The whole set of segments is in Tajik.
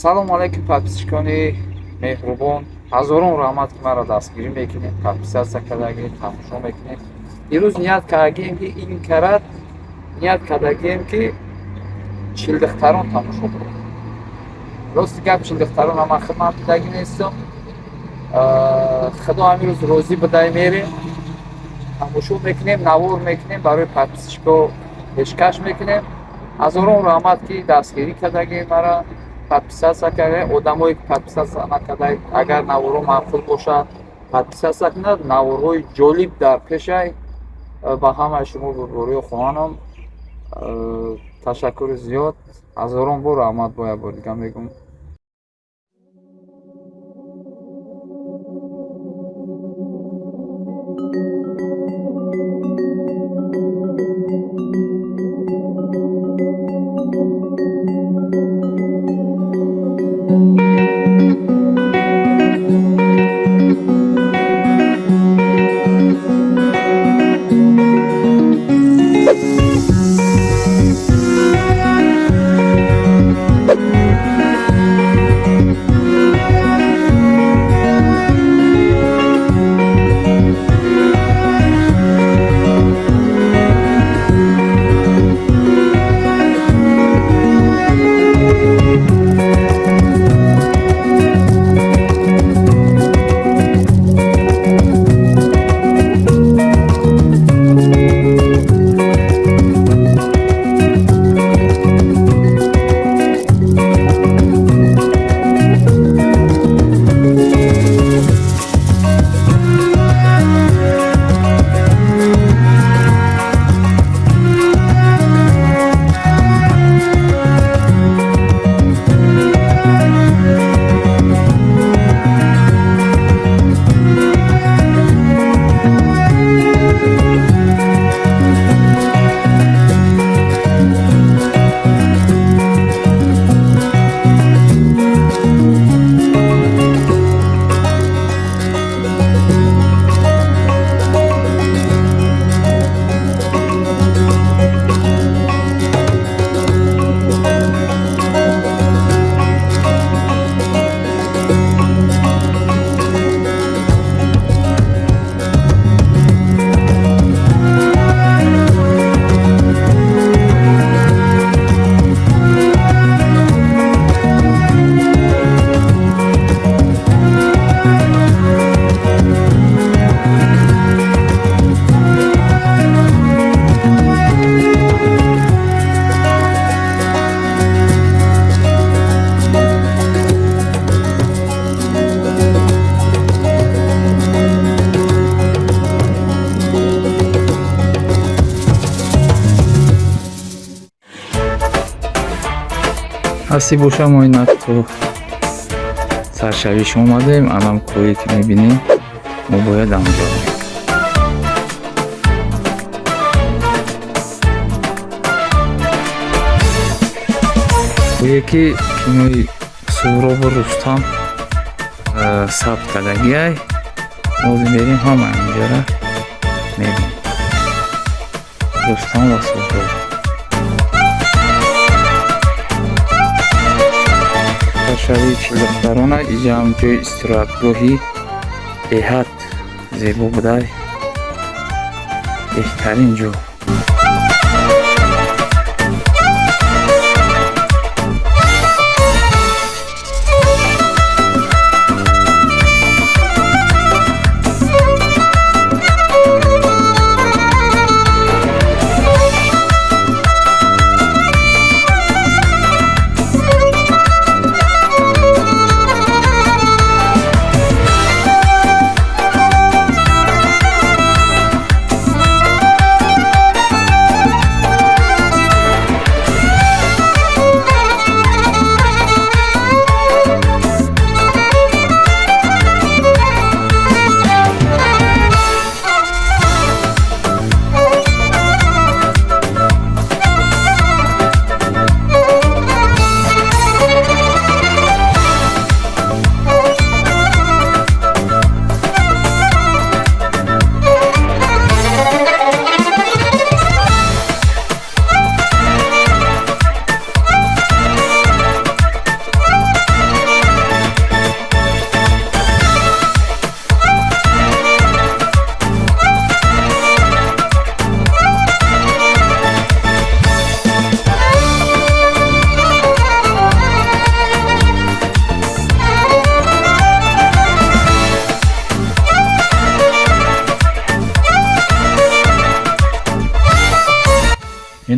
Салому алайкум, подписчикони меҳрубон. Ҳазорон раҳмат, ки маро дастгирӣ мекунед, подписаться кардагӣ, тамошо мекунед. Ирӯз ният кардагием, ки ин карат ният кардагием, ки чилдихтарон тамошо кунем. Рости гап, чилдихтарон ман хидмат дидагӣ нестам. Худо ҳамин рӯз розӣ бидай, мерем, тамошо мекунем, навор мекунем, барои подписчико пешкаш мекунем. Ҳазорон раҳмат, ки дастгирӣ кардагӣ, мара подписаться карда. Одамое ки подписаться накарда, агар наворҳо маъқул бошад, подписаться кунад. Наворҳои ҷолиб дар пешай. Ба ҳамаи шумо бурбориё хоҳанам ташаккури зиёд, ҳазорон бор раҳмат. Бо як бор дига мегӯм. Ҳастӣ боша, мо инак то саршавиш омадем. Анам кӯҳе ки мебинем, мо бояд анҷо рем. Кӯҳе ки кинои Суҳробу Рустам сабт кардагиай. Ҳозир мерем, ҳама инҷара мебинем. Рустам ва Суҳроб. Саршавии чилдухтарона. Иҷаам ҷои истироҳатгоҳи беҳад зебо будай, беҳтарин ҷо.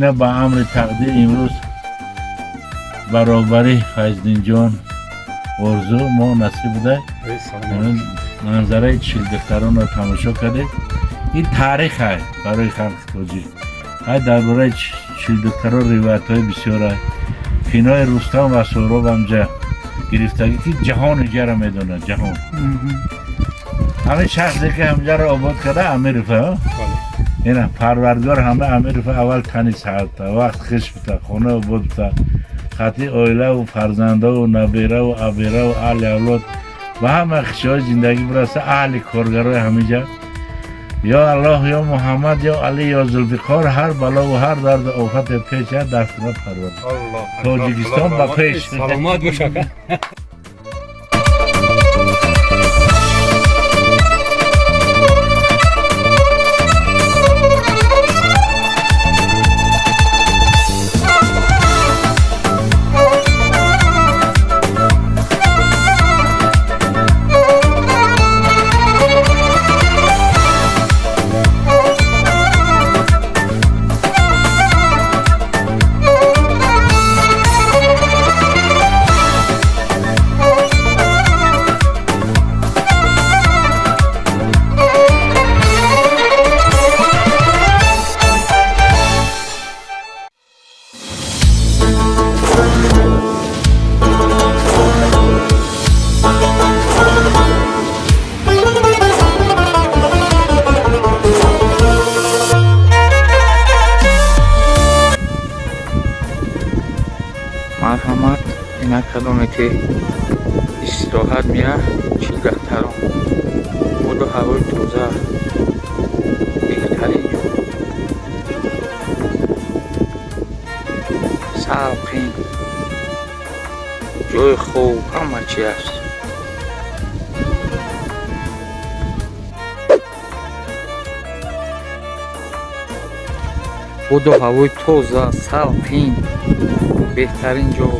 Ина ба амри тақдир имрӯз баробари Файздинҷон Орзу мо насиб буда манзараи чилдухтаронро тамошо кардем. Ин таърих ай барои халқи тоҷик. Ай дар бораи чилдухтарон ривоятҳои бисёр ай. Кинои Рустам ва Суҳроб ҳамҷа гирифтагӣ ки ҷаҳон иҷара медонад, ҷаҳон. Ҳамин шахсе ки ҳамҷаро обод карда Амиров, ина Парвардигор ҳама Амиров аввал тани саҳатта, вақт хиш бита, хона обод бита, хати оилаву фарзандаву набераву абераву аҳли авлод ва ҳама хишҳои зиндагӣ бираса, аҳли коргарои ҳамиҷа. Ё Аллоҳ, ё Муҳаммад, ё Али, ё Зулфиқор, ҳар балову ҳар дарду офате пеш я дафна Парвардигор. Тоҷикистон ба пеш. Саломат бош, ака. Марҳамат, ина кадоме ки истироҳат мея, чилдухтарон, боду ҳавои тоза, беҳтарин ҷо, салқин, ҷои хуб, ҳама чи аст. Боду ҳавои тоза, салқин, беҳтарин ҷо.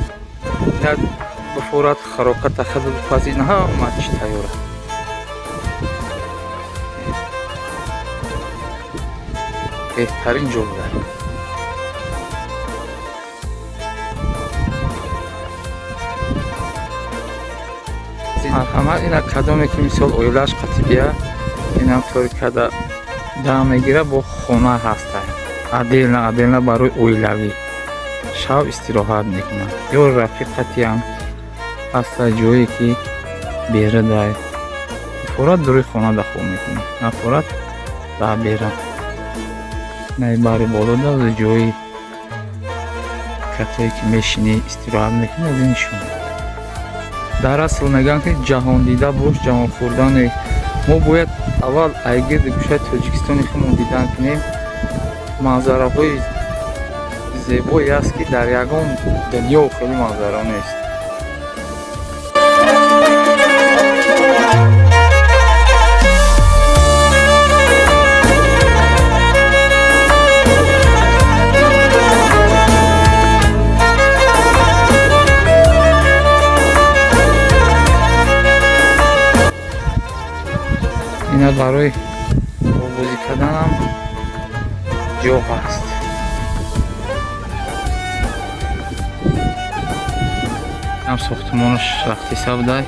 Як бифорат хароката хад бипазин, ҳама чи тайёр аст. Беҳтарин ҷо буда. Марҳамат, ина кадоме ки мисол оилааш қатӣ бия, инам тори када дам мегира, бо хона ҳаста. Отдельно, отдельно барои оилавӣ. Шаб истироҳат мекунад. Ё рафиқатиам ҳаста ҷое ки бера дай. Нафорат дуруи хона да хоб мекунад. Нафорат дар бера. Най бари боло да ҷои катое ки мешинӣ истироҳат мекунӣ, аз ин нишон. Дар асл мегӯянд ки ҷаҳондида бош, ҷаҳон хӯрдане. Мо бояд аввал айгирди гӯшаи Тоҷикистони худмон дидан кунем. Манзараҳои зебое аст ки дар ягон дунё хеле манзара нест. Ина барои обозӣ карданам ҷо ҳаст. Ҳам сохтмонаш рафти сабдай.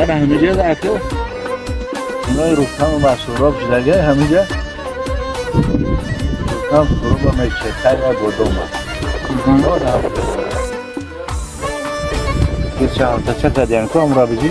Мана ҳамиҷа ака, инои Рустаму Масуроб шудага, ҳамиҷа Рустам Суроба мече, чайва бодома. Чалта ча кардиан ку амра биҷи.